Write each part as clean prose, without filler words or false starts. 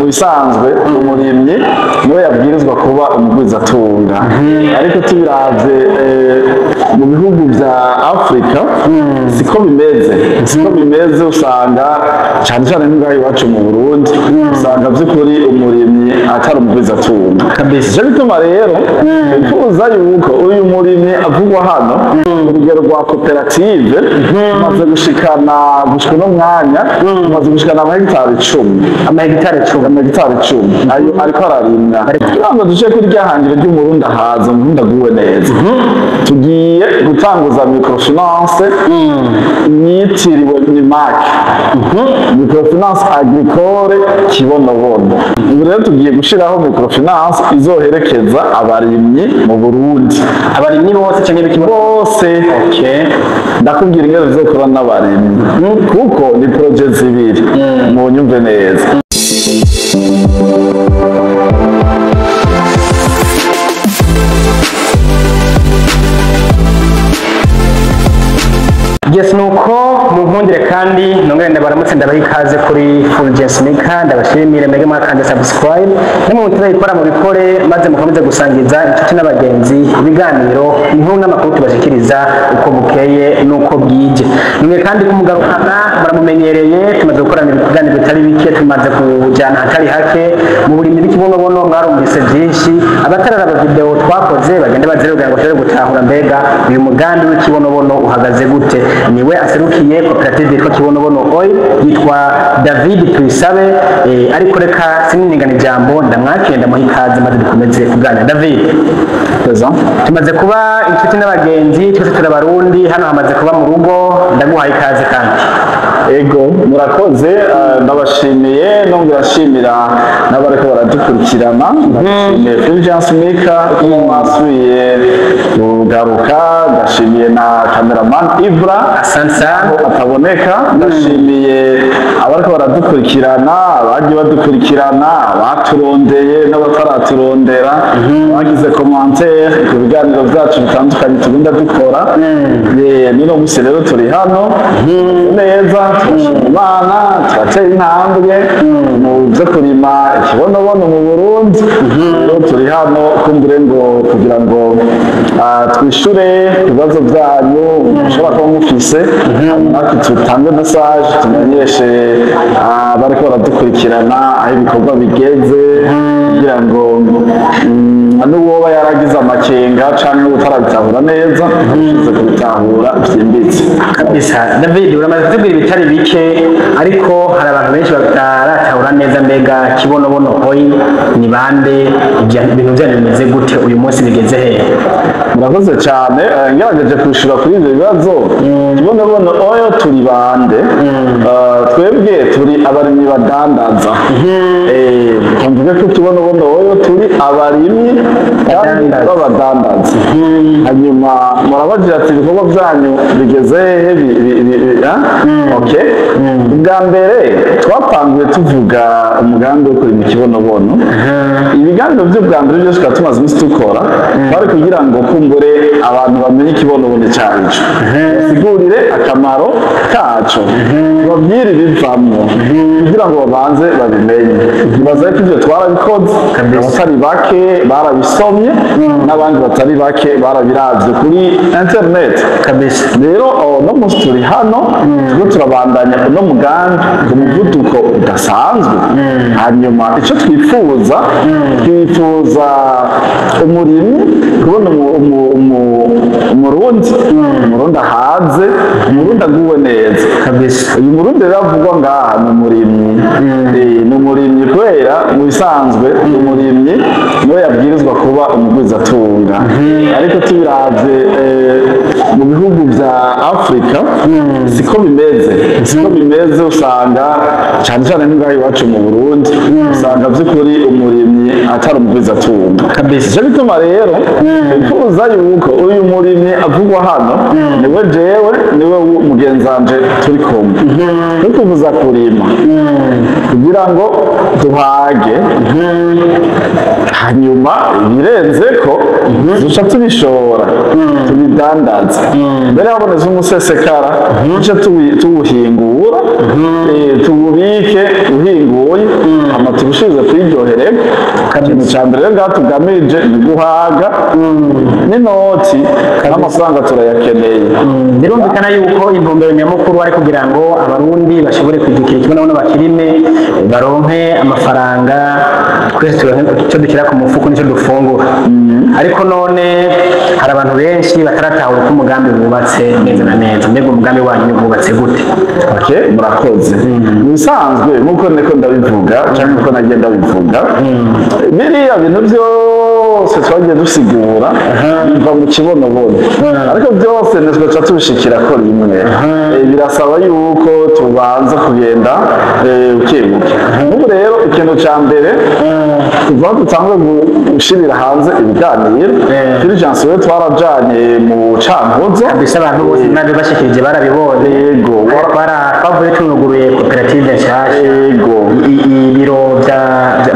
Mu bisanzwe umurimyi niwe yabwirizwa kuba umugwizatunga, ariko tubiravye mu bihugu vya Afrika siko bimeze, siko bimeze. Usanga cyane cyane nk'ingaha iwacu mu Burundi, usanga by'ukuri umurimyi atari umugwizatunga. Kabisa. Ivyo bituma rero bifuza yuko uyu murimyi avugwa hano, urugero rwa koperative tumaze gushikana, gushika uno mwanya tumaze gushikana amahegitari 10. Amahegitari 10. Amahegitari 10 ayo ariko ararimwa, kugira ngo duce kuri rya hangiro ry'Umurundi ahaza, Umurundi aguwe neza. Tugiye gutanguza microfinance yitiriwe MIMAC, Microfinance Agricole Kibonobono. Ubu rero tugiye gushiraho microfinance izoherekeza abarimyi mu Burundi. Abarimyi bose canke biki? Bose. Okay. Ndakubwira ingene zizokora n'abarimyi, kuko ni projet zibiri, munyumve neza. Yes, nuko munkundire kandi nongere ndabaramutse, ndabaha ikaze kuri Fulgence Maker. Ndabashimire mwebwe mwakanze subscribe, namwe mutarayikora mubikore, maze mukomeze gusangiza inshuti n'abagenzi ibiganiro, inkuru n'amakuru tubashikiriza uko bukeye n'uko bwije. Nimwe kandi kumugarukana muramumenyereye, tumaze gukorana ibiganiro bitari bike, tumaze kujyana ahatari hake mu burimyi bw'ikibonobono, mwarumvise byinshi. Abatararaba video twakoze bagende bazire kugira ngo bashobore gutahura mbega uyu mugambi w'ikibonobono uhagaze gute. Niwe aserukiye koperative yitwa Kibonobono Oil, yitwa David Tuyisabe. Ariko reka sininigana ijambo, ndamwakire, ndamuha ikaze maze dukomeze kuganira. David, Présent. tumaze kuba inshuti n'abagenzi, twese turabarundi, hano hamaze kuba mu rugo. Ndaguhaye ikaze kandi. Ego, murakoze. Ndabashimiye, nongera nshimira n'abariko baradukurikirana. Ndashimiye Fulgence Maker ko mwasubiye kugaruka, ndashimiye na cameraman Ibra Asante sana. aho ataboneka. Ndashimiye abariko baradukurikirana, abagiye badukurikirana, abaturondeye n'abataraturondera, bagize commentaire ku biganiro byacu bitandukanye tugenda dukora. N'uno musi rero turi hano neza, turashima Imana, turatera intambwe mu byo kurima ikibonobono mu Burundi. Rero turi hano kumbure ngo kugira ngo twishure ibibazo byanyu mushobora kuba mufise, natwe tutange message, tumenyeshe abariko baradukurikirana aho ibikorwa bigeze, kugira ngo n'uwoba yaragize amakenga canke utarabitahura neza arushize kubitahura vyimbitse. Kabisa. David, uramaze kutubwira ibitari bike, ariko hari abantu benshi bataratahura neza mbega Kibonobono Oil ni bande, ibintu byanyu bimeze gute, uyu munsi bigeze hehe? Murakoze cyane. Ngerageje kwishura kuri ibyo bibazo. Kibonobono Oil turi bande? Twebwe turi abarimyi badandaza. Mvuge ko Kibonobono Oil turi abarimyi kandi Badandaza. b'abadandaza. Hanyuma murabagira ati ibikorwa byanyu bigeze hehe? Okay. Ubwa mbere twatanguye tuvuga umugambi wo kurima ikibonobono. Ibiganiro by'ubwa mbere byose twari tumaze iminsi dukora bari kugira ngo kumbure abantu bamenye ikibonobono cyacu, basigurire akamaro kaco, babwire ibivamwo kugira ngo babanze babimenye. Nibaza ko ibyo twarabikoze, abatari bake barabisomye n'abandi batari bake barabiravye kuri internet. Kabisa. Rero uno munsi turi hano, turiko turabandanya uno mugambi ku muvuduko udasanzwe. Hanyuma icyo twifuza, twifuza umurimyi kubona Umurundi, Umurundi ahaze, Umurundi aguwe neza. Kabisa. Uyu Murundi rero avugwa ngaha ni umurimyi. Ni umurimyi kubera mu bisanzwe umurimyi niwe yabwirizwa kuba umugwizatunga, ariko tubiravye mu bihugu vya Afrika siko bimeze, siko bimeze. Usanga cyane cyane nk'ingaha iwacu mu Burundi, usanga by'ukuri umurimyi atari umugwizatunga. Kabisa. Ivyo bituma rero bifuza yuko uyu murimyi avugwa hano niwe jewe, niwe mugenzanje turi kumwe, turi kuvuza kurima. Kugira ngo duhage, hanyuma ibirenze ko duca tubishora, tubidandaza. Mbere habonetse umusesekara, duce tuwuhingura, tuwubike uhinguye, hama turushirize kwiryohererwa. Ikintu ca mbere rero ngaha tugamije ni guhaga n'inoti, n'amafaranga turayakeneye. Birumvikana yuko intumbero nyamukuru ari kugira ngo Abarundi bashobore kwijukira ikibonabono, bakirime, baronke amafaranga, twese turonke icyo dushyira ku mufuko n'icyo dufungura. Ariko none hari abantu benshi bataratahura uko umugambi wubatse neza na neza. Mbega umugambi wanyu wubatse gute? Okay, murakoze. Mu bisanzwe, nk'uko niko ndabivuga cyangwa nkuko nagiye ndabivuga, biriya bintu byose twagiye dusigura biva mu kibonobono, ariko byose ntitwaca tubishikira ko rimwe. Birasaba yuko tubanza kugenda buke buke. Nk'ubu rero, ikintu cya mbere, kuva aho dutanzwe gushirira hanze ibiganiro, Fulgence, we twarajanye mu Cankuzo. Kabisa, abantu bose nabi bashikirije barabibonye. Yego. Twavuye tunuguruye koperative nshasha, ibiro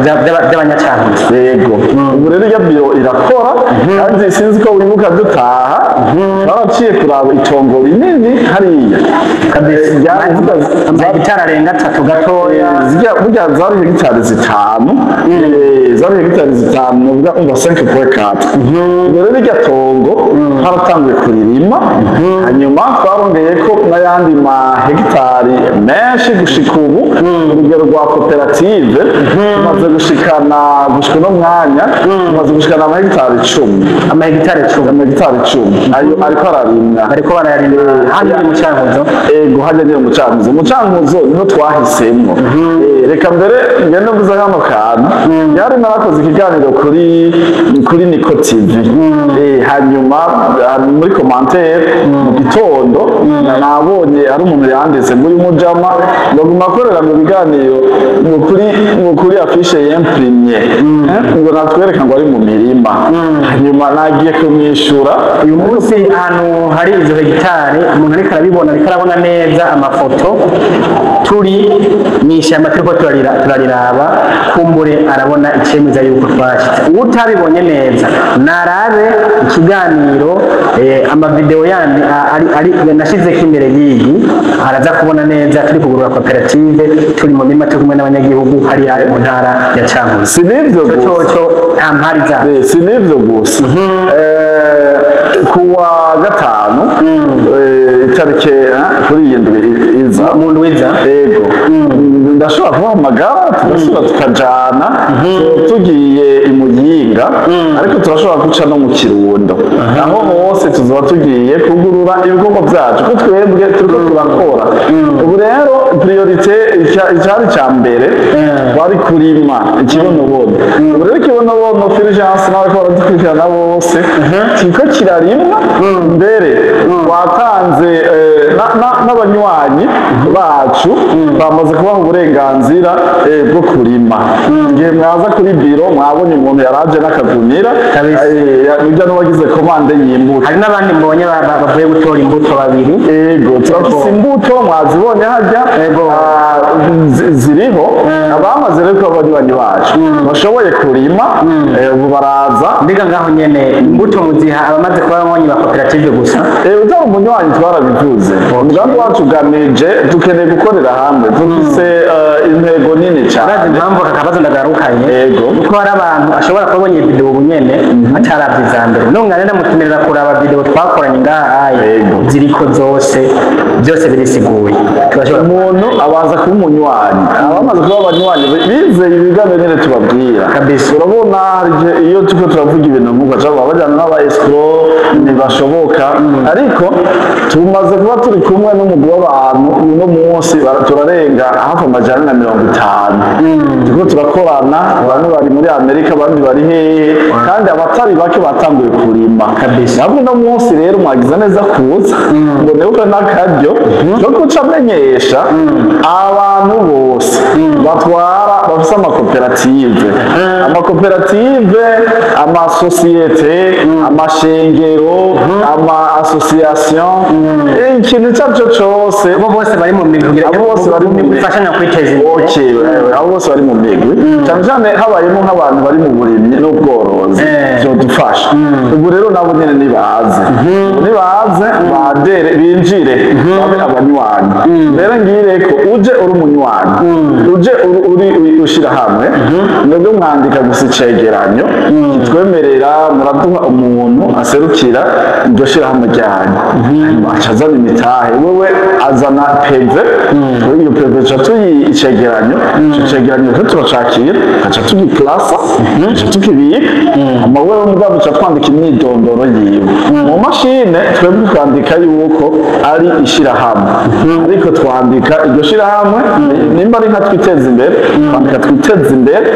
by'Abanyacankuzo. Yego, ubu rero iyo biro irakora, kandi sinzi ko wibuka dutaha baraciye kuraba itongo rinini hariya. Kabisa, amahegitari arenga 3 gatoya. Burya zari hegitari 5, zari hegitari 5, nuvuga umva 5.4. Ubwo rero iryo tongo haratanguye kuririma, hanyuma twarongeye ko n'ayandi mahegitari menshi. Gushika ubu, urugero rwa koperative tumaze gushikana, gushika uno mwanya tumaze gushikana amahegitari 10. Amahegitari 10. Amahegitari 10 ayo ariko ararimwa. Bariko barayarima hano mu Cankuzo. Ego, hajya niyo mu Cankuzo. Mu Cankuzo niho twahisemwo. Reka mbere ngende mvuze kano kantu. Yari narakoze ikiganiro kuri Niko TV. Hanyuma muri commentaire mu gitondo nabonye ari umuntu yanditse muri mujama ngo guma akorera mu biganiro ngo kuri affiche y'imprimé, ngo natwereka ngo ari mu mirima. Hanyuma nagiye kumwishura. Uyu munsi ahantu hari izo hegitari, umuntu ariko arabibona, ariko arabona neza amafoto, turi mu ishyamba turiko turariraba, kumbure arabona icemeza yuko twashitse. Utabibonye neza narabe ikiganiro, amavideo yandi ari nashizeko imbere y'iyi, araza kubona neza turi kugurura koperative, turi mu mirima, turi kumwe n'abanyagihugu hariya mu ntara ya Cankuzo. Si n'ivyo gusa. Coco nta mpari zazo. Si n'ivyo gusa. Kuwa gatanu, itariki kuri iyi ndwi iza. Mu ndwiza. Ego, ndashobora kubahamagara tugasubira tukajana. Tugiye i Muyinga, ariko turashobora guca no mu Kirundo. Aho hose tuzoba tugiye kugurura ibikorwa byacu, ko twebwe turiko turakora. Ubu rero priorité, icyari cya mbere wari kurima ikibonobono. Ubu rero ikibonobono, Fulgence n'abariko baradukurikirana bose, kiriko kirarimwa. Mbere watanze n'abanywanyi bacu bamaze kubaha uburenganzira bwo kurima. Igihe mwaza kuri biro, mwabonye umuntu yaraje n'akagunira. Kabisa. Ujya n'uwagize commande y'imbuto. Hari n'abandi mbonye bavuye gutora imbuto babiri. Ego, turafise imbuto, mwazibonye hajya. Ego. Ah, ziriho. Abamaze rero kuba abanywanyi bacu bashoboye kurima, ubu baraza. Mbega ngaho nyene imbuto muziha abamaze kuba abanywanyi ba koperative gusa? Utari umunywanyi, twarabivuze, umugambi wacu ugamije, dukeneye gukorera hamwe, dufise intego nini Urazi cyane. impamvu aka kabazo ndagarukanye? Ego. Kuko hari abantu ashobora kuba abonye video ubu nyene ataravye iza mbere. None ndamutumirira kuraba video twakoranye ngaha aye. Ego. Ziriko zose, byose birisiguye. Turashobora Umuntu abanza kuba umunywanyi. Abamaze kuba abanywanyi bizeye ibiganiro nyine tubabwira. Kabisa. Urabona hari igihe iyo turiko turavuga ibintu nk'uko cyangwa bajyana n'aba escrocs, ntibashoboka. Ariko tumaze kuba turi kumwe n'umugwi w'abantu, uno munsi turarenga hafi 450, turiko turakorana. Bamwe bari muri Amerika, abandi bari hehe, kandi abatari bake batanguye kurima. Kabisa. Nabwo uno munsi rero mwagize neza kuza ngo nibuke n'akaryo no guca amenyesha abantu bose batwara, bafise amakoperative, amasosiyete, amashengero, ama association, ikintu icyo ari cyo cyose. Abo bose bari mu migwi Abo bose bari mu migwi. ifashanya kwiteza kwiteza imbere. Okay, abo bose bari mu migwi, cyane cyane habayemo nk'abantu bari mu burimyi n'ubworozi, byodufasha. Ubu rero nabo nyene nibaze, nibaze badere, binjire babe abanywanyi. Mbere ngire ko uje uri umunywanyi, uje uri ushira hamwe, mwebwe mwandika gusa icegeranyo kitwemerera, muraduha umuntu aserukira iryo shirahamwe ryanyu, hanyuma aca azana imitahe, wewe azana PV. Iyo PV tuca tuyi icegeranyo, ico cegeranyo rero turacakira, tugaca tugiklasa, tugaca tukibika. Hama wewe mugabo uca twandika imyidondoro yiwe mu mashine. Twebwe twandika yuko ari ishirahamwe, ariko twandika iryo shirahamwe nimba ari nka Twiteza Imbere, twandika Twiteza Imbere.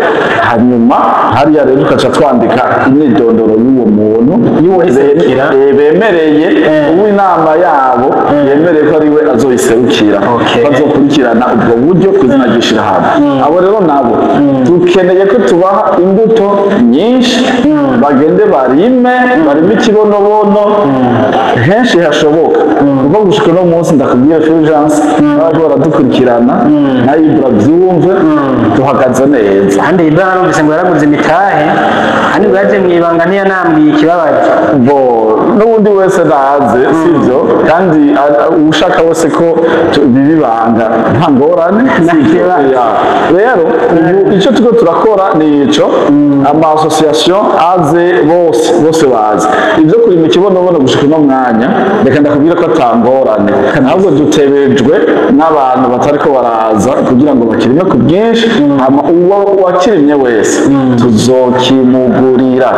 Hanyuma hariya rero tugaca twandika imyidondoro y'uwo muntu Y'uwoyiserukira. Bemereye uwo inama yabo yemereye ko ariwe azoyiserukira, ko azokurikirana ubwo buryo ku izina ry'ishirahamwe. Abo rero nabo dukeneye ko tubaha imbuto nyinshi, bagende barime, barime ikibonobono henshi hashoboka, kuko gushika uno munsi ndakubwira, Fulgence, n'abariko baradukurikirana na Ibra byumve, duhagaze neza. Kandi Ibra narumvise ngo yaraguze imitahe, kandi ngo yaje mu ibanga, ntiyanambwiye, ikibabaje. Bo n'ubundi wese naze, sibyo? Kandi ushaka wese ko biba ibanga, nta ngorane, sibyo? Kibazo. Ya. Rero ubu icyo turiko turakora ni ico, ama association aze bose, bose baze. Ibyo kurima ikibonobono, gushika uno mwanya reka ndakubwira ko atangorane, ahubwo dutebejwe n'abantu batariko baraza kugira ngo bakirime ku bwinshi. Hama uwo wakirimye wese tuzokimugurira.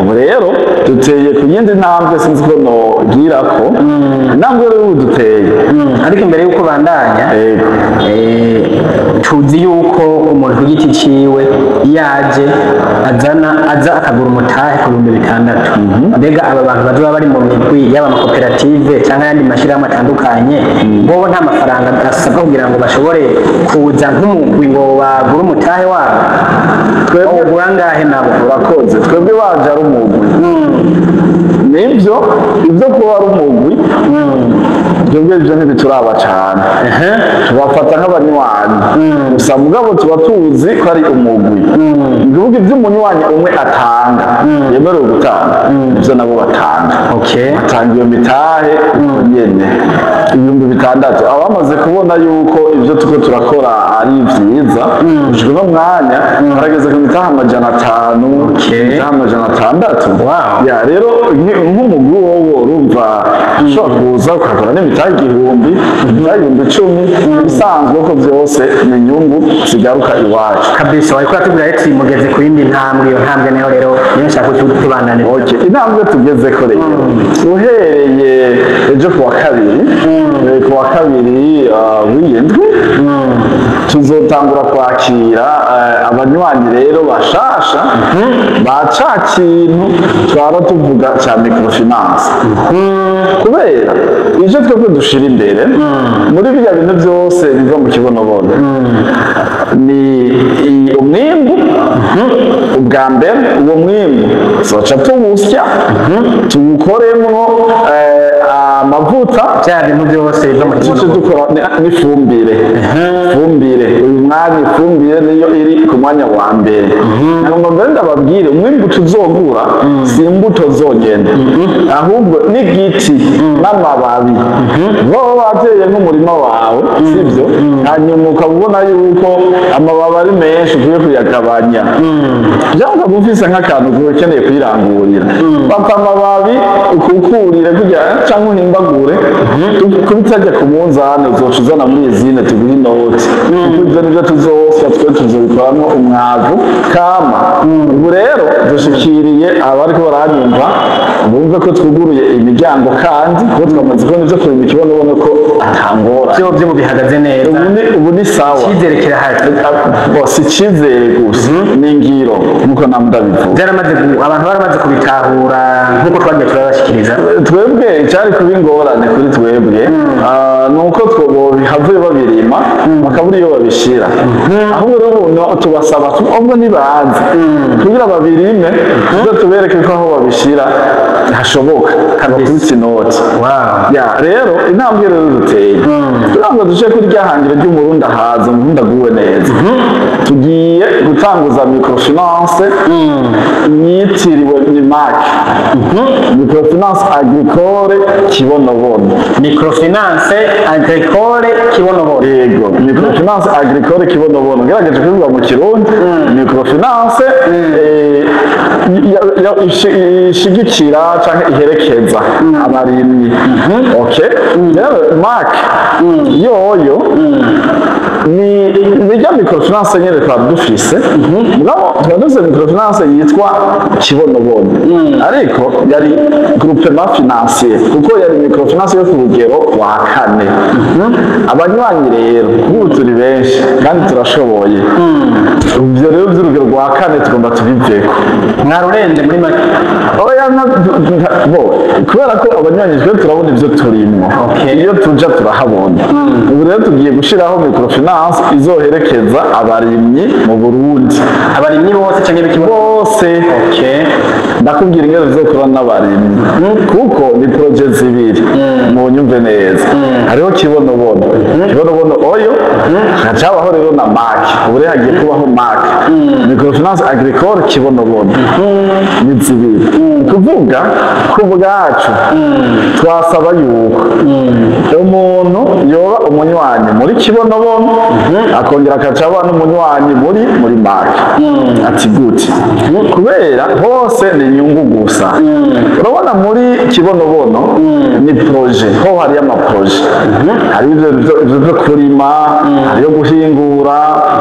Ubu rero duteye ku yindi ntambwe, sinzi ko nogira ko intambwe rero ubu duteye. Ariko imbere y'uko bandanya, Yego. Tuzi yuko umuntu ku giti ciwe yaje azana, aza akagura umutahe ku 6000. Mbega aba bantu bazoba bari mu migwi, yaba amakoperative cyangwa ayandi mashyirahamwe atandukanye, bobo nta mafaranga asabwa kugira ngo bashobore kuza nk'umugwi ngo bagure umutahe wabo? Twebwe bawugura angahe nabo? Urakoze. Twebwe baje ari umugwi, nibyo, ibyo kuba ari umugwi, twebwe ibyo ntibituraba cane, tubafata nk'abanywanyi gusa. Mugabo tuba tuzi ko ari umugwi, ni ukuvuga ibyo umunywanyi umwe atanga, yemerewe gutanga, ibyo nabo batanga. Batanga iyo mitahe nyene 6000. Abamaze kubona yuko ibyo turiko turakora ari vyiza, gushika uno mwanya barageze ku mitahe 500, imitahe 600. Ya rero nk'umugwi wowo urumva ushobora kuza ukagura n'imitahe 1000, imitahe 10,000, ibisanzwe ko byose ni inyungu zigaruka iwacu. Kabisa. Wariko uratubwira ati mugeze ku yindi ntambwe, iyo ntambwe nayo rero niyo nshaka ko tubandaniriza. Okay, intambwe tugezeko rero, uhereye ejo kuwa kabiri, kuwa kabiri w'indwi, tuzotangura kwakira abanywanyi rero bashasha ba ca kintu twara tuvuga ca microfinance, kubera ivyo twebwe dushira imbere muri birya bintu byose biva mu kibonobono ni umwimbu. Ubwa mbere uwo mwimbu tuzoca tuwusya, tuwukoremwo amavuta. Bya bintu byose biva mu Tuce kibuno. Dukora n'ifumbire. Ifumbire uyu mwanya, ifumbire niyo iri ku mwanya wa mbere. Nagomba mbere ndababwire, umwimbu tuzogura si imbuto zonyene, ahubwo n'igiti n'amababi. Wowe wateye nk'umurima wawe, sibyo? Hanyuma ukaba ubona yuko amababi ari menshi, ukwiye kuyagabanya, cyangwa ukaba ufise nk'akantu ukeneye kwirangurira, fata amababi ukukurire kugira cyangwa uhimbagure, kubitajya ku munzani, uzoca uzana muri izine tuguhe inoti, kuko ibyo nibyo tuzosya, twe tuzobikoramo umwavu kama. Ubu rero dushikiriye abariko baranyumva, bumve ko twuguruye imiryango, kandi kuko twamaze kubona ibyo kurima ikibonobono ko atangora. Byo byo bihagaze neza. Ubu ni sawa. Icyizere kirahari. Bo si icyizere gusa, ni ingiro nkuko namwe ndabivuga. Abantu baramaze kubitahura nk'uko twagiye turabashyikiriza. Twebwe icyari kuba ingorane kuri twebwe, ni uko havuye babirima bakabura iyo babishira. Ahubwo rero ubu tubasaba ubwo ntibazi kugira babirime, tuze tubereke ko aho babishira Hashoboka bakubise inoti. Wow. Ya rero intambwe rero duteye kugira ngo duce kuri rya hangiro ry'Umurundi ahaza, Umurundi aguwe neza, tugiye gutanguza microfinance yitiriwe MIMAC, Microfinance Agricole Kibonobono. Microfinance agricole Kibonobono. Yego, Microfinance Agricole Kibonobono, ngerageje kubivuga mu Kirundi, microfinance ishigikira canke iherekeza abarimyi. Okay, rero MAC yoyo ni nirya microfinance nyene twari dufise, mugabo twari dufise microfinance yitwa Kibonobono, ariko yari groupement financier, kuko yari microfinance yo ku rugero rwa kane. Abanywanyi rero ubu turi benshi kandi turashoboye. Ibyo rero by'urugero rwa kane tugomba tubiveko. Mwarurenze muri make. Oya, bo kubera ko abanywanyi twe turabona ibyo turimwo, iyo tuja turahabona. Ubu rero tugiye gushiraho microfinance izoherekeza abarimyi mu Burundi. Abarimyi bose canke b'ikibono? Bose. Ndakubwira ingene bizokora n'abarimyi, kuko ni projet zibiri, mu nyumve neza. Hariho Kibonobono, Kibonobono oyo, hacabaho rero na MAC. Ubu rero hagiye kubaho MAC, Microfinance Agricole Kibonobono, ni zibiri. Ni kuvuga ku bwacu twasaba yuko umuntu yoba umunywanyi muri Kibonobono, akongera akaca aba n'umunywanyi muri MAC. Ati gute? Kubera hose ni inyungu gusa. Urabona muri Kibonobono ni projet, ho hariyo amaprojet, hari ivyo byo kurima, hariyo guhingura,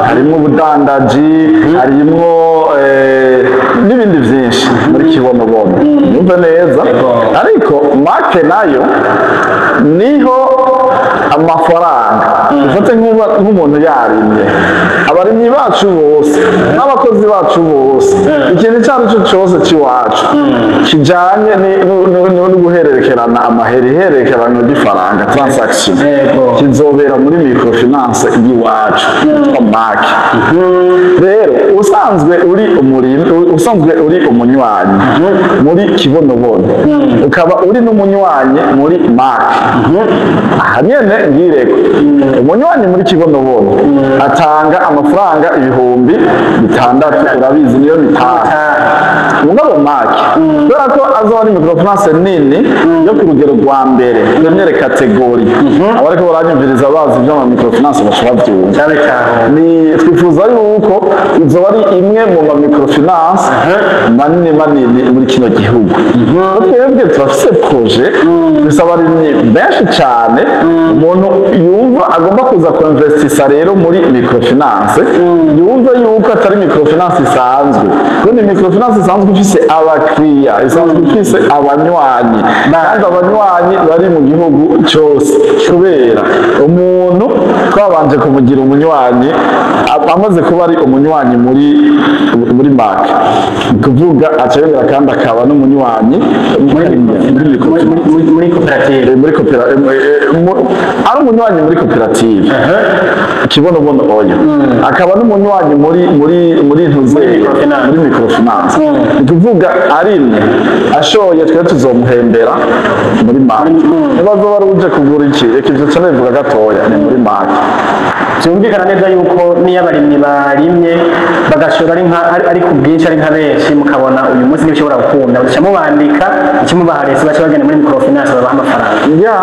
harimo ubudandaji, harimwo n'ibindi byinshi muri Kibonobono, nyumve neza. Ariko MAC nayo niho amafaranga, ufate nk'umuntu yarimye, abarimyi bacu bose n'abakozi bacu bose, ikintu icyo ari cyo cyose cy'iwacu kijanye no guhererekerana amahera, ihererekerano ry'ifaranga, transaction, kizobera muri microfinance y'iwacu yitwa MAC. Rero usanzwe uri umurimyi, usanzwe uri umunywanyi muri Kibonobono, ukaba uri n'umunywanyi muri MAC, aha nyene ngireko umunywanyi muri Kibonobono atanga amafaranga 6000, urabizi niyo bitanu. Mugabo MAC, kubera ko azoba ari microfinance nini yo ku rugero rwa mbere, première catégorie, abariko baranyumviriza bazi ivy'ama microfinance bashobora byumva. Cyabitaho. Ni twifuza yuko izoba ari imwe mu ma microfinance manini manini muri kino gihugu. Twebwe turafise projet, dufise abarimyi benshi cyane. Umuntu yumva agomba kuza kuinvestisa rero muri microfinance, yumva yuko atari microfinance isanzwe, kuko ni microfinance isanzwe ifise abakiriya, isanzwe ifise abanywanyi, kandi abanywanyi bari mu gihugu cyose, kubera umuntu twabanje kumugira umunywanyi, amaze kuba ari umunywanyi muri MAC, ni kuvuga aca yongera kandi akaba n'umunywanyi muri microfinance. Muri koperative. Muri ari umunywanyi muri koperative Kibonobono oyo, akaba n'umunywanyi muri ntuze microfinance. Muri microfinance. Ni kuvuga arimye, ashoye, twe tuzomuhembera muri MAC. Niba azoba ari uje kugura iki, reka ivyo cane bivuga gatoya, ni muri MAC. Byumvikana neza yuko niyo abarimyi barimye bagashora ari ku bwinshi, ari nka benshi, mukabona uyu munsi ntibishobora gukunda, baca mubandika ikimubaha resi, baca bagenda muri microfinance babaha amafaranga. Ya.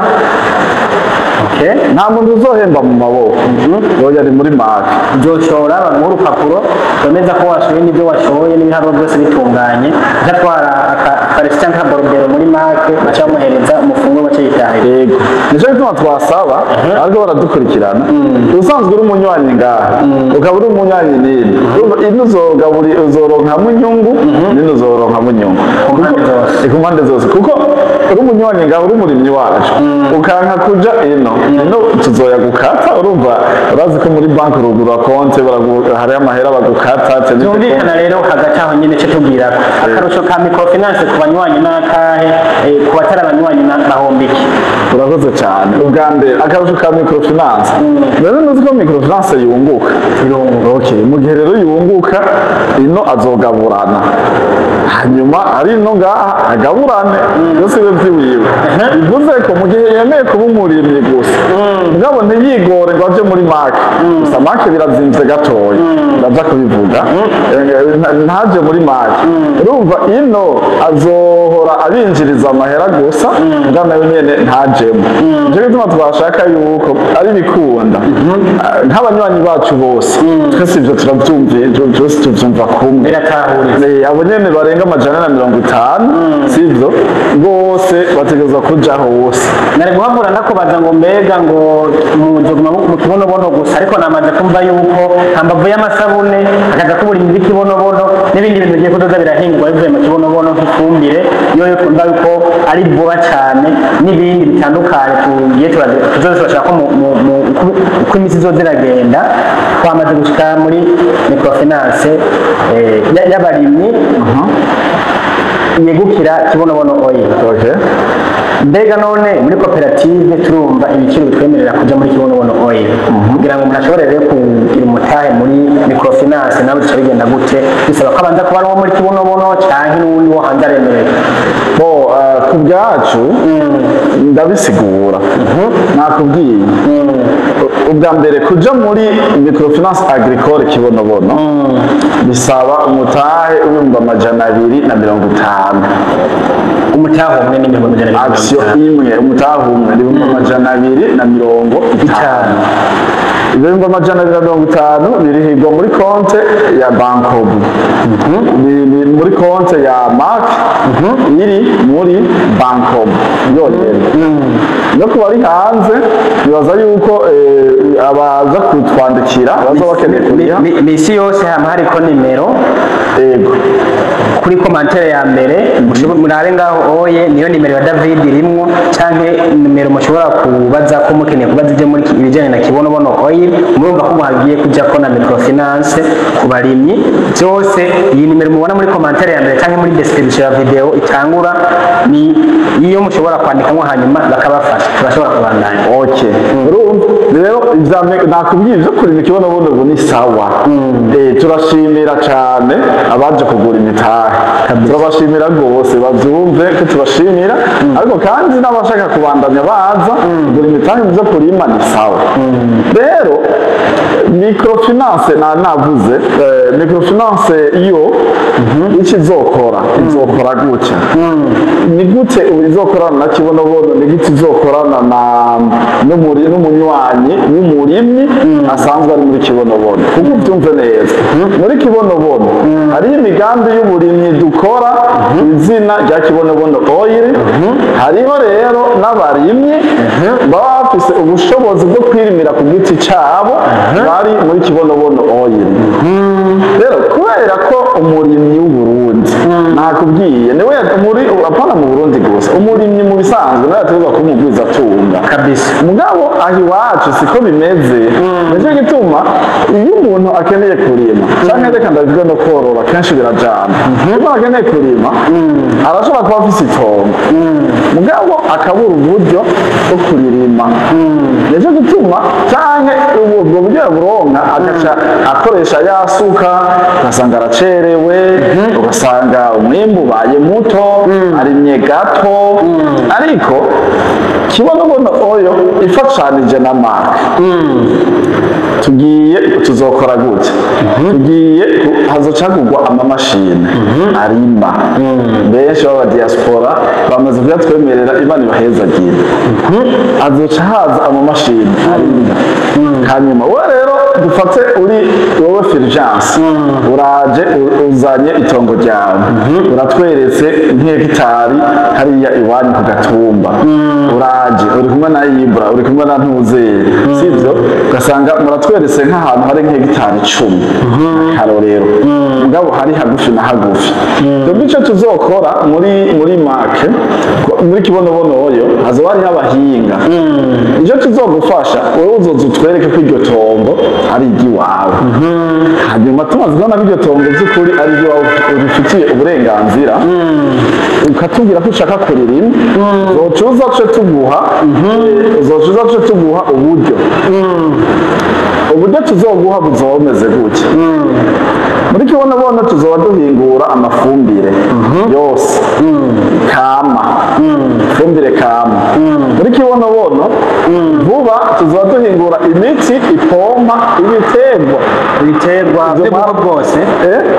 Nta muntu uzohemba mu maboko, oya, ari muri MAC. Uzoshora baguha urupapuro rwemeza ko washoye n'ibyo washoye n'ibiharuro byose bitunganye, ugatwara akaresi cyangwa akaborudero muri MAC, baca bamuhereza umufungo, baca yitahira. Yego, nicyo gituma twasaba ariko baradukurikirana, usanzwe uri umunywanyi ngaha, ukaba uri umunywanyi nini, urumva ino uzogaburi uzoronkamo inyungu, nino uzoronkamo inyungu. Ku mpande zose. Ku mpande zose, kuko uri umunywanyi ngaha, uri umurimyi wacu, ukanka kuja ino, ino tuzoya gukata. Urumva urazi ko muri banki urugura konte, hariyo amahera bagukata. Byumvikana rero hagati aho nyine cyo tubwira ko akarusho ka microfinance ku banywanyi n'akahe, ku batari abanywanyi bahomba iki? Urakoze cyane. Ubwa mbere, akarusho ka microfinance rero, nuzi ko microfinance yunguka. Irunguka. Okay, mu gihe rero yunguka, ino azogaburana. Hanyuma ari no ngaha agaburane byose bibe vyiwiwe. Bivuze ko mu gihe yemeye kuba umurimyi gusa, mugabo ntiyigore ngo aje muri MAC gusa, MAC birazimvye gatoya, ndaza kubivuga. Ntaje muri MAC, urumva ino azohora abinjiriza amahera gusa, mugabo nawe nyene ntajemo. Nico gituma twashaka yuko ari bikunda nk'abanywanyi bacu bose, twese ivyo turavyumviye, byose tuvyumva kumwe. Biratahuritse. Abo nyene barenga 450, sivyo, bose bategerezwa kuja hose. Nari guhavura ndakubaza ngo mbega ngo muzoguma mu kibonobono gusa, ariko namaze kumva yuko hambavu y'amasabune hakaza kuburimyi bw'ikibonobono n'ibindi bintu bigiye kudoza birahingurwa bivuye mu kibonobono, nk'ifumbire yo twumva yuko ari vuba cyane, n'ibindi bitandukanye tugiye tuzoza turashaka ko uko iminsi izoza iragenda. Twamaze gushika muri microfinance y'abarimyi yegukira Kibonobono Oil. Mbega none muri koperative turumva ibiciro bitwemerera kuja muri Kibonobono Oil, kugira ngo umuntu ashobore rero kugira umutahe muri microfinance nawe bica bigenda gute? Bisaba ko abanza kuba ari uwo muri Kibonobono canke n'uwundi wo hanze aremerewe? Bo ku bwacu ndabisigura, nakubwiye ubwa mbere, kuja muri microfinance agricole Kibonobono bisaba umutahe w'250,000. Umutahe umwe n'250,000? Action imwe, umutahe umwe ni 250,000. Ibyo 250,000 birihirwa muri konte ya Bancobu, ni muri konte ya MAC iri muri Bancobu yonyene. No ku bari hanze, bibaza yuko abaza kutwandikira baza bakeneye kuriha. Misi yose hama hariko nimero kuri commentaire ya mbere, murabe ngaho oye, niyo nimero ya David irimwo, canke nimero mushobora kubaza ko mukeneye kubaza ibyo muri ibijyanye na Kibonobono Oil. Murumva ko muhagiye kuja ko na microfinance ku barimyi byose. Iyi nimero mubona muri commentaire ya mbere canke muri description ya video itangura ni iyo mushobora kwandikamo, hanyuma bakabafasha. Turashobora kubandanya. Okay, urumva rero ivya nakubwiye ivyo kurima ikibonobono ubu ni sawa. Turashimira cane abaje kugura imitahe, turabashimira rwose, bavyumve ko tubashimira. Ariko kandi n'abashaka kubandanya baza kugura imitahe mu vyo kurima ni sawa. Rero microfinance na navuze, microfinance yo icyo izokora, izokora gutya. Ni gute ubu izokorana na Kibonobono? Ni gute izokorana na n'umunywanyi w'umurimyi asanzwe ari muri Kibonobono? Kuko ubyumve neza, muri Kibonobono hariho imigambi y'uburimyi dukora izina rya Kibonobono Oil. Hariho rero n'abarimyi baba bafise ubushobozi bwo kwirimira ku giti cyabo bari muri Kibonobono Oil. Rero kubera ko umurimyi w'Uburundi, nakubwiye, niwe muri, apana mu Burundi gusa, umurimyi mu bisanzwe nawe ategerezwa kuba umugwizatunga. Mugabo aho iwacu siko bimeze. Nicyo gituma iyo umuntu akeneye kurima, canke reka ndabivuge no korora, kenshi birajana, iyo umuntu akeneye kurima arashobora kuba afise itongo, mugabo akabura uburyo bwo kuririma. Nicyo gituma canke ubwo buryo yaburonka agaca akoresha ya suka, ugasanga aracerewe, ugasanga umwimbu ubaye muto, arimye gato. Ariko Kibonobono Oil ifashanije na MAC, tugiye tuzokora gutya, tugiye hazocagurwa amamashini arima. Benshi b'aba diaspora bamaze kuyatwemerera, Imana ibahezagire. Hazoca haza amamashini arima. Hanyuma wowe rero, dufate uri wowe Fulgence, uraje uzanye itongo ryawe, uratweretse nk'hegitari hariya iwanyu ku gatumba. Uraje uri kumwe na Ibra, uri kumwe na Ntuzeye, sivyo? Ugasanga muratweretse nk'ahantu hari nk'hegitari 10, akarorero, mugabo hari hagufi na hagufi. Twebwe icyo tuzokora muri MAC, muri Kibonobono Oil, hazoba hariho abahinga. Icyo tuzogufasha wowe, uzoza utwereke ko iryo tongo ari iry'iwawe. Hanyuma tumaze kubona ko iryo tongo by'ukuri ari iry'iwawe, urifitiye uburenganzira, ukatubwira ko ushaka kuririma, uzoca uza ce tuguha uburyo. Uburyo tuzoguha buzoba bumeze gutya: muri Kibonobono tuzoba duhingura amafumbire. Yose kama, ifumbire kama. Muri Kibonobono vuba tuzoba duhingura imiti ipompa ibiterwa. Ibiterwa by'ubwoko bwose?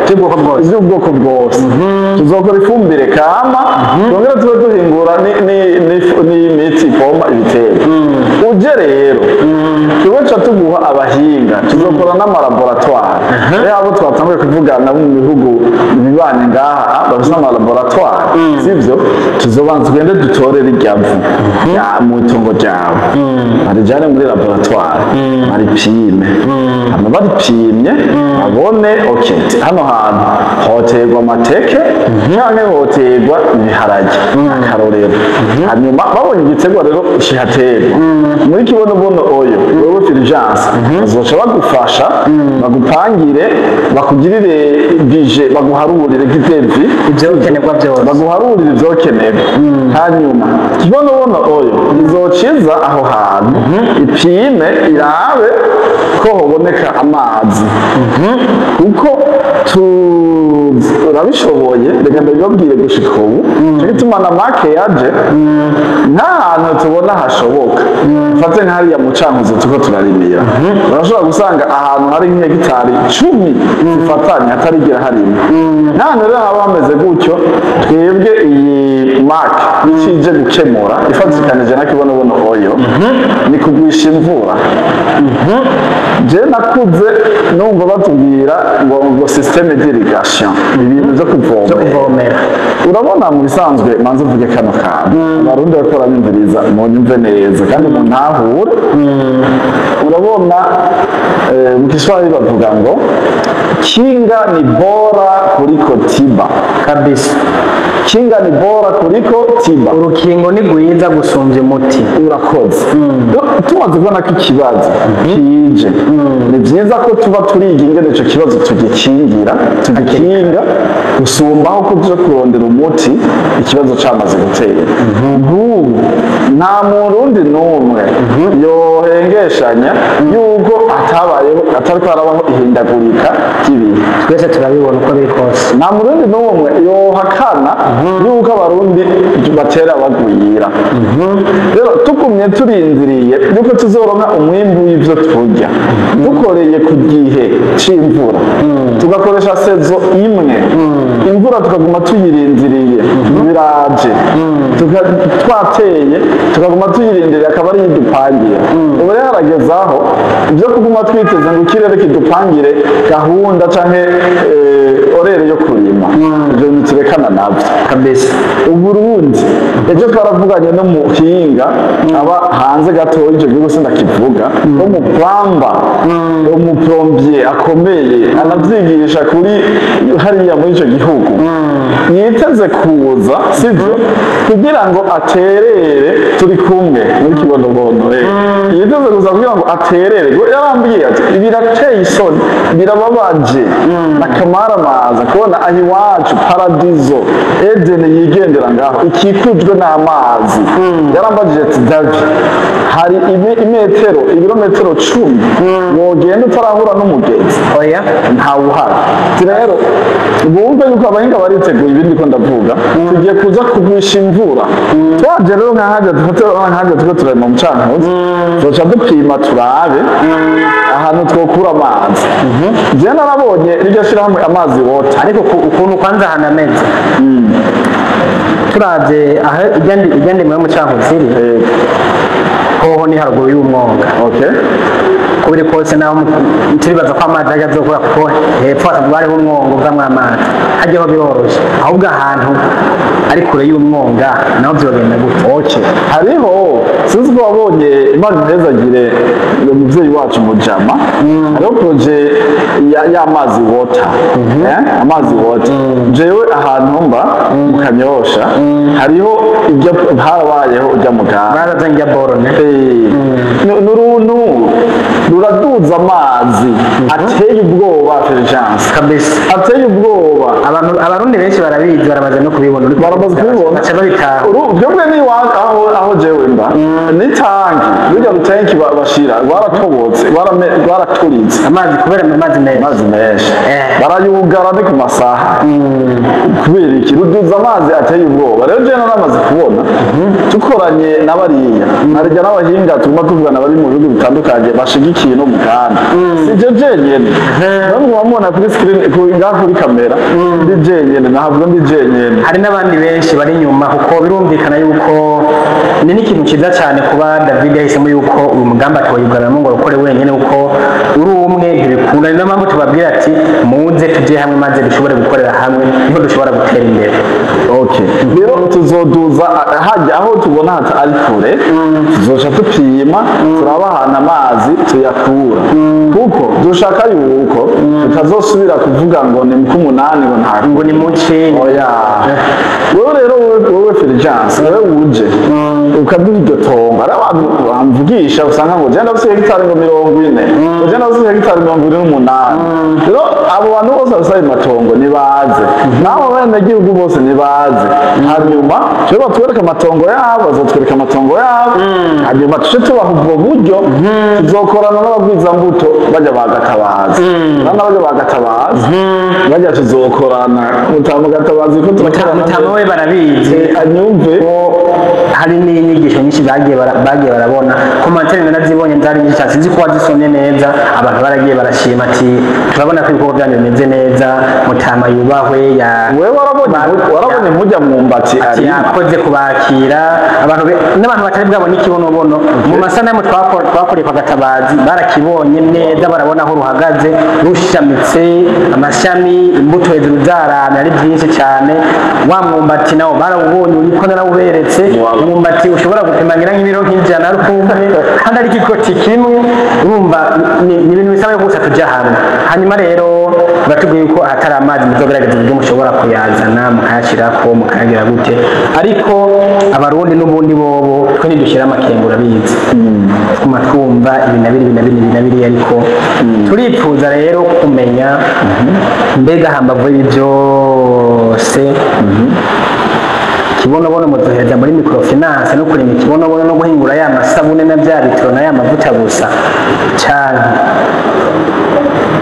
By'ubwoko bwose. By'ubwoko bwose. Tuzokora ifumbire kama, twongere tube duhingura n'imiti ipompa ibiterwa. Uje rero tube ca tuguha abahinga, tuzokora n'amalaboratoire. Rero abo twatanguye kuvugana bo mu bihugu bibanye ngaha bafise amalaboratoire, sivyo? Tuzobanza tugende dutore rirya vu ya mu itongo ryawe, barijane muri laboratoire, baripime. Hama baripimye babone, okay, hano hantu hoterwa amateke canke hoterwa ibiharage, akarorero. Hanyuma babonye igiterwa rero kihaterwa muri Kibonobono, oyo wewe Fulgence bazoca bagufasha, bagupangire, bakugirire budget, baguharurire nk'itevi Ibyo bikenerwa byose. Baguharurire ivyokenerwa. Hanyuma Kibonobono oyo izociza aho hantu, ipime, irabe ko hoboneka amazi, kuko turabishoboye. Reka ndabibabwire, gushika ubu cyo gituma na make yaje nk'ahantu tubona hashoboka. Mfate nk'hariya mu Cankuzo turiko turarimira, urashobora gusanga ahantu hari nk'hegitari 10 zifatanye hatarigera harima. Nk'ahantu rero haba hameze gutyo, twebwe iyi make ikije gukemura ifatikanije na Kibonobono oyo ni kugwisha imvura. Je nakuze numva batubwira ngo système d'irrigation, ibintu byo Byo kuvomera. Kuvomera. Urabona, mu bisanzwe, manze mvuge kano kantu, Abarundi bariko baranyumviriza, munyumve neza kandi muntahure. Urabona, mu Kiswahili bavuga ngo kinga ni bora kuliko tiba. Kabisa. Kinga ni bora kuliko tiba. Urukingo ni rwiza gusumbya umuti. Urakoze. Tumaze kubona ko ikibazo kije, ni byiza ko tuba turiga ingene ico kibazo tugikingira, tugikinga, gusumbaho kuja kurondera umuti ikibazo camaze gutera. Nk'ubu nta Murundi n'umwe yohengeshanya yuko atabayeho, atariko harabaho ihindagurika ry'ibihe. Twese turabibona uko biri kose. Nta Murundi n'umwe yohakana yuko Abarundi batera bagwira. Rero tugumye turindiriye yuko tuzoronka umwimbu w'ivyo turya dukoreye ku gihe c'imvura, tugakoresha saison imwe, imvura tukaguma tuyirindiriye, biraje, twateye tukaguma tuyirindiriye, akaba ariyo idupangira. Ubu rero harageze aho ibyo kuguma twiteze ngo ikirere kidupangire gahunda canke horaire yo kurima, ivyo bintu turekana navyo. Kabisa. Uburundi, ejo twaravuganye no muhinga aba hanze gatoya, icyo gihugu sindakivuga, wo mu plomba, umuplombier akomeye, anavyigisha kuri hariya muri ico gihugu, yiteze kuza, sivyo, kugira ngo aterere. Turi kumwe muri Kibonobono, yiteze kuza kugira ngo aterere. Yarambwiye ati birateye isoni, birababaje n'akamaramaza kubona aho iwacu paradizo Eden yigendera ngaho ikikujwe n'amazi. Yarambajije ati: "David, hari imetero, ibirometero 10 wogenda utarahura n'umugezi?" Oya. Ntawuhari. Ati rero bumve yuko abahinga bariteguye ibindi ko ndavuga, tugiye kuza kugwisha imvura. Twaje rero nka dufate nka turiko turarima mu Cankuzo, tuzoca dupima turabe ahantu twokura amazi. Jewe narabonye riryo shirahamwe Amazi Water. Ariko ukuntu kwanza ahantu ameze, turavye aho irya ndimo yo mu Cankuzo iri, hoho ni haruguru y'umwonga. Uko biri kose, naho turibaza ko amazi ajya azokura, kuko hepfo hasanzwe hariho umwonga uvamwo amazi, hajyaho biroroshe. Ahubwo ahantu ari kure y'umwonga naho vyogenda gute? Okay. Hariho, sinzi ko wabonye, Imana ntezagire umuvyeyi wacu Mujama, hariho projet y'Amazi Water. Amazi Water. Jewe ahantu mba mu Kanyosha hariho ibyo harabayeho ujya muganga. Barazanye irya borne. N'uruntu Ruraduza amazi ateye ubwoba, Fulgence. Kabisa. Ateye ubwoba. Abantu, Abarundi benshi barabizi, baramaze no kubibona. Baramaze kubibona. Baca babitaha. Byumwe ni aho jewe mba n'itangi, rujya rutanki bashira rwaratobotse, rwaraturitse. Amazi, kubera amazi menshi. Amazi menshi. Barayugara ni ku masaha. Kubera iki? Ruduza amazi ateye ubwoba. Rero jewe naramaze kubona dukoranye n'abariya narya n'abahinga tuguma tuvugana bari mu bihugu bitandukanye bashigikiye no mugambi. Si je jenyene none mubona kuri screen, ngaha kuri kamera, ndi jenyene? Ntabwo ndi jenyene. Hari n'abandi benshi bari inyuma, kuko birumvikana yuko ni n'ikintu cyiza cyane kuba David yahisemo yuko uyu mugambi atawugaramo ngo awukore wenyine, kuko uri umwe ntibikunda. Ni nayo mpamvu tubabwira ati muze tujye hamwe maze dushobore gukorera hamwe, niho dushobora gutera imbere. Okay, rero tuzoduza hajya aho tubona hata ari kure, tuzoca dupima, turaba ahantu amazi tuyakura, kuko dushaka yuko tutazosubira kuvuga ngo ni k'umunani, ngo nta ngo ni muce. Oya, wewe rero, wewe Fulgence, wewe uje ukaduha iryo tongo. Hari abantu bamvugisha, usanga ngo jenda ndafise hegitari ngo 40, ngo jenda ndafise hegitari 48. Rero abo bantu bose bafise ayo matongo nibaze, n'abo benegihugu bose nibaze, hanyuma tube batwereke amatongo yabo, bazotwereka amatongo yabo, hanyuma tuce tubaha ubwo buryo. Tuzokorana n'abagwizambuto bajya bagatabaza, n'abajya bagatabaza bajya, tuzokorana mutamu gatabazi ko turakorana. Mutama we barabizi. Anyumve. Ko hari n'inyigisho nyinshi bagiye barabona. Commentaires narazibonye, zari nyinshi cyane, sinzi ko wazisomye neza. Abantu baragiye barashima ati turabona ko ibikorwa byanyu bimeze neza, mutama yubahwe ya Wewe warabonye mujya mwumbati ati arima. Yakoze kubakira abantu n'abantu batari bwabone ikibonobono mu masanamu twakoreye kwa Gatabazi, barakibonye neza, barabona aho ruhagaze rushamitse, amashami, imbuto hejuru zaramye ari byinshi cyane. Wa mwumbati nawo barawubonye, uriko narawuberetse. Umwumbati ushobora gupima ngira nk'ibiro nk'ijana ari kumwe, kandi ari ikikoti kimwe. Urumva ni ibintu bisaba yuko gusa tujya hamwe. Hanyuma rero batubwiye yuko ahatari amazi muzogerageza uburyo mushobora kuyazana, mukayashyirako, mukayagira gute. Ariko Abarundi n'ubundi bobo twe ntidushyira amakenga, urabizi, twuma twumva ibi na biri, ibi na biri, ibi na biri. Ariko turipfuza rero kumenya, mbega hambavu y'ibi byose, Kibonobono muduhereza muri microfinance no kurima ikibonobono no guhingura ya masabune na bya bitoro na ya mavuta gusa cyane?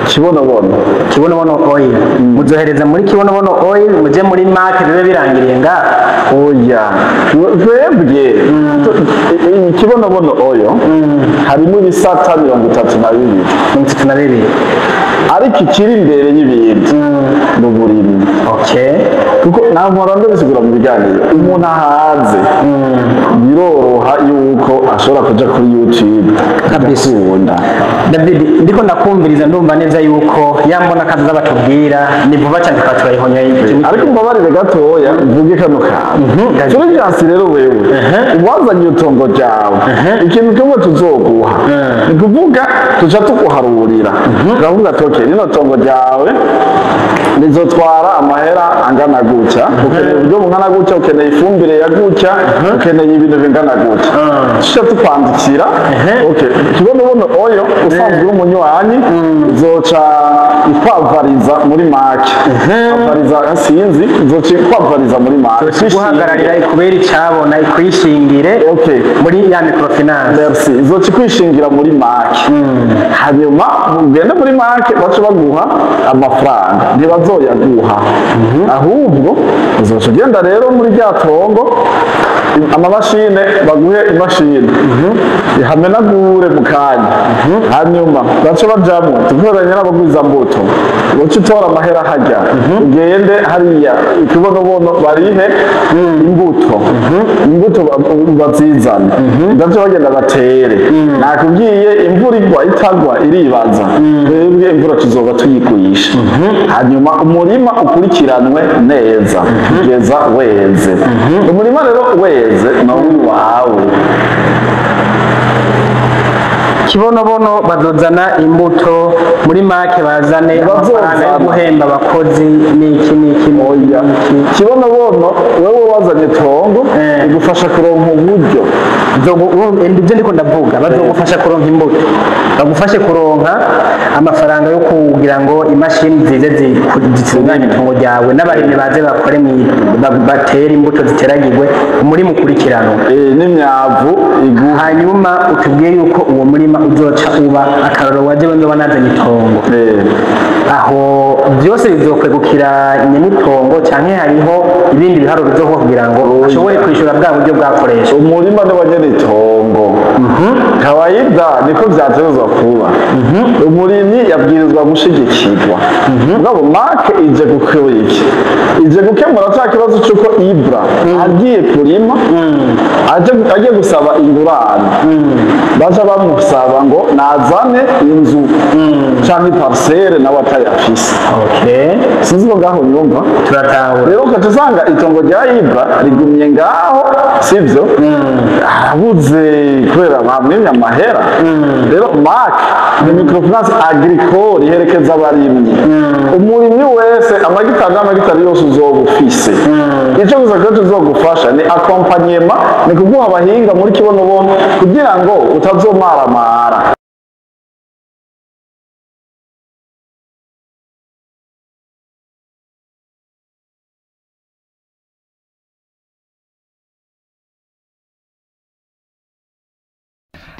Kibonobono. Kibonobono oil, muzohereza muri Kibonobono oil, muje muri market, bibe birangiriye nga? Oya, twebwe ikibonobono oyo harimo ibisata 32. 32. Ariko ikiri imbere y'ibindi ni uburimyi. Kuko ntabwo mpora ndabisigura mu biganiro, umuntu ahaze biroroha yuko ashobora kuja kuri YouTube agakunda. David, ndiko ndakumviriza, ndumva neza yuko yambona akaza batubwira ni vuba cyane tukaba turayihonyoye. Ariko mbabarire gatoya mvuge kano kantu. David. Fulgence, rero wewe wazanye itongo ryawe, ikintu kimwe tuzoguha ni kuvuga tuca tuguharurira, turavuga ati okay, rino tongo ryawe rizotwara amahera angana gutya, ukeneye uburyo bungana gutya, ukeneye ifumbire ya gutya, ukeneye ibintu bingana gutya, tuca tukwandikira. Okay, Kibonobono oyo usanzwe uri umunywanyi, uzoca ikwavariza muri make, avariza sinzi, uzoca ikwavariza muri make. Guhagararira ikubera icabona, ikwishingire muri ya microfinance. Merci. Izoca ikwishingira muri make, hanyuma ugende muri make bace baguha amafaranga. Ntibazoyaguha, ahubwo uzoca ugenda rero muri rya tongo, amamashine baguhe imashini ihamenagure mu kanya, hanyuma bace bajamwo, tukoranye n'abagwizambuto, uce utora amahera hajya, ugende hariya ikibonobono barihe imbuto, imbuto bazizane, ndavyo bagenda batere. Nakubwiye, imvura igwa itagwa iribaza, twebwe imvura tuzoba tuyigurisha, hanyuma umurima ukurikiranwe neza kugeza weze. Umurima rero weze ni uwawe. Kibonobono bazozana imbuto, muri make bazane amafaranga yo guhemba abakozi n'iki n'iki? Oya. N'iki? Kibonobono, wewe wazanye tongo, igufasha kuronka uburyo. Ibyo ndiko ndavuga, bazogufasha kuronka imbuto, bagufashe kuronka amafaranga yo kugira ngo imashini zize zitunganye itongo ryawe, n'abarimyi baze bakore batere imbuto, ziteragirwe, umurima ukurikiranwe. N'imyavu iguha. Hanyuma utubwiye yuko uwo murima uzoca uba akarorero, waje nzoba nazanye itongo, aho byose bizokwegukira nyenitongo, canke hariho ibindi biharuro bizokorwa kugira ngo ashobore kwishura bwa buryo bwakoreshwa? Umurima ni wa nyene itongo. Kawaida niko vyategerezwa kuba. Umurimyi yabwirizwa gushigikirwa. Mugabo MAC ije gukora iki? Ije gukemura ca kibazo c'uko Ibra agiye kurima, aje agiye gusaba ingurane, baja bamusaba ngo nazane inzu canke parcelle, nawe atayafise. Sinzi ko ngaho nyumva. Turatahura. Rero ugaca usanga itongo rya Ibra rigumye ngaho, sivyo? Arabuze kubera bamwimye amahera. Rero MAC ni microfinance agricole iherekeza abarimyi. Umurimyi wese, amagitari n'amagitari yose uzoba ufise, ico gusa ko tuzogufasha ni accompagnement, ni kuguha abahinga muri Kibonobono kugira ngo utazomaramara.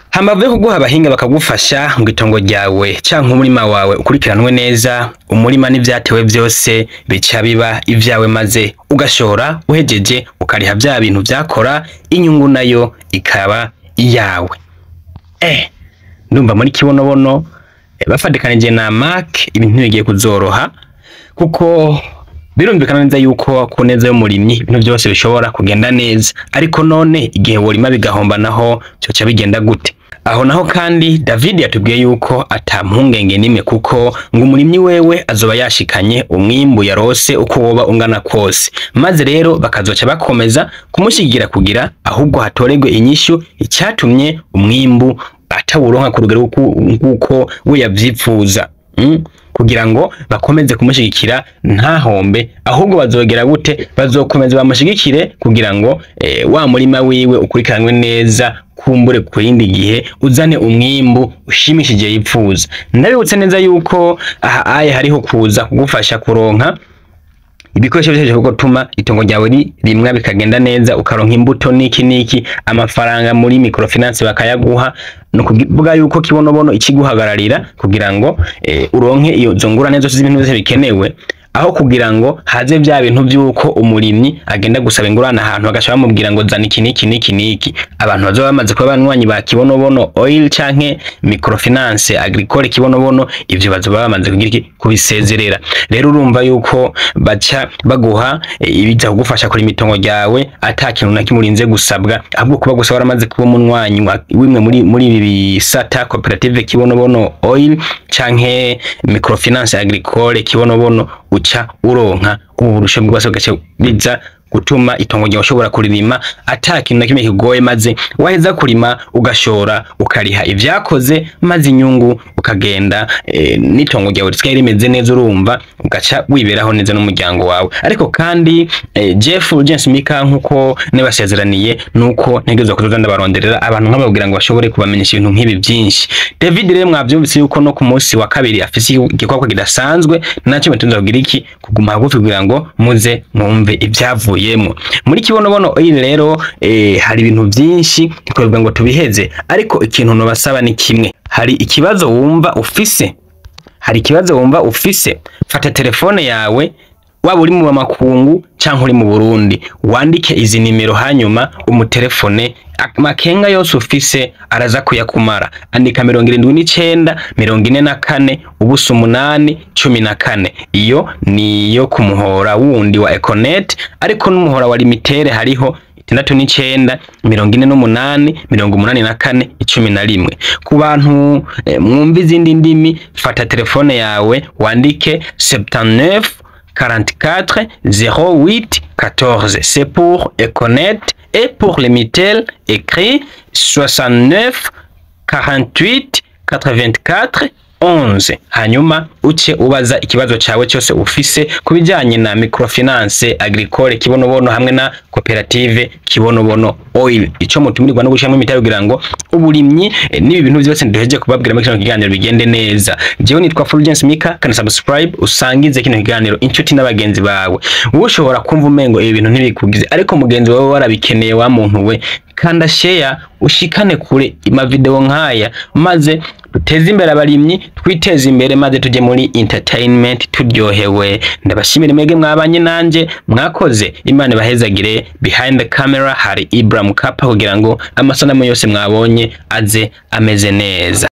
Hambavu yo kuguha abahinga bakagufasha ngo itongo ryawe canke umurima wawe ukurikiranwe neza, umurima n'ivyatewe vyose bica biba ivyawe, maze ugashora, uhejeje ukariha vya bintu vyakora, inyungu nayo ikaba iyawe. Ndumva muri Kibonobono bafatikanije na MAC ibintu bigiye kuzoroha, kuko birumvikana neza yuko ku neza y'umurimyi ibintu byose bishobora kugenda neza. Ariko none igihe worima bigahomba naho cyoca bigenda gute? Aho naho kandi David yatubwiye yuko ata mpungenge nimwe, kuko ngo umurimyi wewe azoba yashikanye umwimbu yarose uko woba ungana kose, maze rero bakazoca bakomeza kumushigira kugira ahubwo hatoregwe inyishu icyatumye umwimbu atawuronka ku rugero nk'uko we yavyipfuza, Kugira ngo bakomeze kumushigikira ntahombe. Ahubwo bazogera gute? Bazokomeza bamushigikire kugira ngo wa murima wiwe ukurikiranwe neza, kumbure ku yindi gihe uzane umwimbu ushimishije yipfuza. Ndabibutse neza yuko aha aye hariho kuza kugufasha kuronka ibikoresho byose byo gutuma itongo ryawe rimwa bikagenda neza, ukaronka imbuto niki niki, amafaranga muri microfinance bakayaguha. No kuvuga yuko Kibonobono ikiguhagararira kugira ngo uronke iyo zo ngurane zose z'ibintu byose bikenewe, aho kugira ngo haze bya bintu by'uko umurimyi agenda gusaba ingurane ahantu bagaca bamubwira ngo zana iki niki niki niki. Abantu bazoba bamaze kuba banywanyi ba Kibonobono Oil canke microfinance agricole Kibonobono, ivyo bazoba bamaze kugira iki? Kubisezerera. Rero urumva yuko baca baguha ibiza kugufasha kuri imitongo ryawe ata kintu na kimwe urinze gusabwa, ahubwo kuba gusa waramaze kuba umunywanyi wimwe muri ibi bisata, koperative Kibonobono Oil canke microfinance agricole Kibonobono, uca uronka ubu burusho bwose, bugaca biza gutuma itongo ryawe ushobora kuririma ata kintu na kimwe kigoye, maze waheza kurima ugashora, ukariha ivyakoze, maze inyungu ukagenda n'itongo ryawe risigaye rimeze neza, urumva ugaca wiberaho neza n'umuryango wawe. Ariko kandi Jeff James Mika, nkuko nabasezeraniye, nuko ntegerezwa kuzoza ndabaronderera abantu nk'ababwira ngo bashobore kubamenyesha ibintu nk'ibi byinshi. David rero mwavyumvise yuko no ku munsi wa kabiri afise igikorwa kidasanzwe, nacyo mutunze kugira iki? Kuguma hagufi kugira ngo muze mwumve ivyavuyemo muri Kibonobono Oil. Rero hari ibintu byinshi twavuga ngo tubiheze, ariko ikintu nobasaba ni kimwe: hari ikibazo wumva ufise, hari ikibazo wumva ufise, fata telefone yawe, waba uri mu makungu canke uri mu Burundi, wandike izi nimero, hanyuma umutelefone, amakenga yose ufise araza kuyakumara. Andika 79 44 0 8 14. Iyo niyo ku muhora wundi wa Econet, ariko n'umuhora wa Limitere hariho 69 48 84 11. Ku bantu mwumva izindi ndimi, fata telefone yawe wandike 79 44 08 14. C'est pour Econet et pour Limitel, écrit 69 48 84 11, hanyuma uce ubaza ikibazo cawe cyose ufise ku bijanye na microfinance agricole Kibonobono hamwe na koperative Kibonobono Oil. Ico mutumirirwa no gushiramo imitahe kugira ngo uburimyi n'ibi bintu byose nduheje kubabwira muri kino kiganiro bigende neza. Jewe nitwa Fulgence Mika, kandi subscribe, usangize kino kiganiro inshuti n'abagenzi bawe. Wowe ushobora kumva umengo ibi bintu ntibikugize, ariko mugenzi wawe warabikeneye. Wa muntu we, kanda share, ushikane kure amavideo nkaya, maze duteze imbere abarimyi, twiteze imbere, maze tujye muri entertainment turyohewe. Ndabashimire mwebwe mwabanye nanje, mwakoze, Imana ibahezagire. Behind the camera hari Ibram Kapa kugira ngo amasanamu yose mwabonye aze ameze neza.